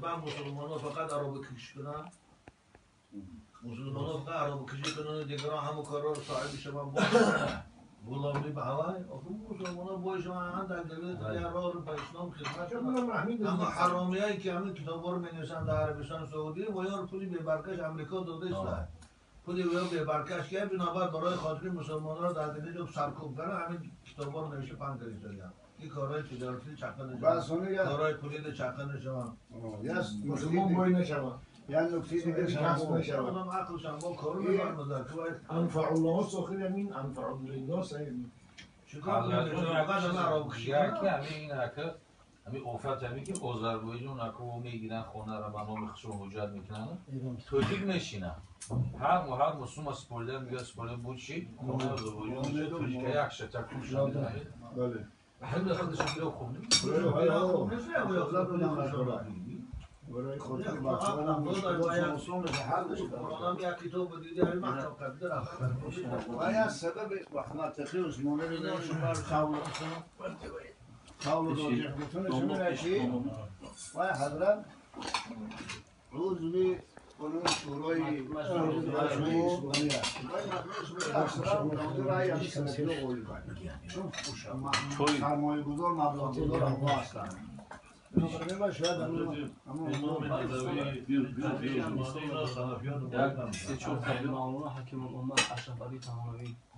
Мехоҳанд мусулмонҳо фақат арабакашӣ кунанд, мусулмонҳо фақат арабакашӣ кунанд, дигарон ҳамон корҳоро соҳиб шаванд, ғуломӣ ба ҳавой. Охир мусулмонҳо бояд шаванд дар давлати дигар роҳ ба ислом хидмат кунанд. Аммо ҳаромиҳое ки ҳамин китобҳоро менависанд дар Арабистони Саудӣ, ва ё пули бебаркаш Амрико додааст, пули бебаркаш ки бинобар барои хотири мусулмонҳоро дар дигар ҷо саркӯб карданд, ҳамин китобҳоро навишта паҳн кардаанд. Ин корҳои тиҷоратӣ чақа нашаванд, корҳои пулӣ чақа нашаванд, мусулмон бой нашаванд. Як нукта دیگه کسب نشود. آدم عقلش هم با کار می‌فرمودن که باید انفع الله آخر همین انفع للناس. چیکار کنیم؟ فقط همه عربکشی. Яке ҳамин ин ака, ҳамин офат ҳамин ки Озарбойҷон ака мегиранд, хонаро ба номи худшон ҳуҷҷат мекунанд, тоҷик мешинад. Ҳар моҳ, ҳар моҳ сума супорида мегӯяд, супорида буд чи хонаи Озарбойҷон тоҷика як шата куша. Бале. Ҳамин худаш гирифт, хуб. برای خاطر بچه‌ها مشکلات آسان بشه، حل بشه. قرآن یک کتاب دیده همین محکم کرده رفت. و یا سبب منطقی عثمانی رو قول قول راجح بتونش اینه که و حضرت عضو اون شورای مجموع اسلامی است. و مجموع اسلامی اکثرا رأی از سلفی قولی، چون سرمایه گذار، مبلغ گذار آنها هستند. بنابراین شاید امام نظری Як се чор مولانا حکیم الامت اشرف علی تهانوی.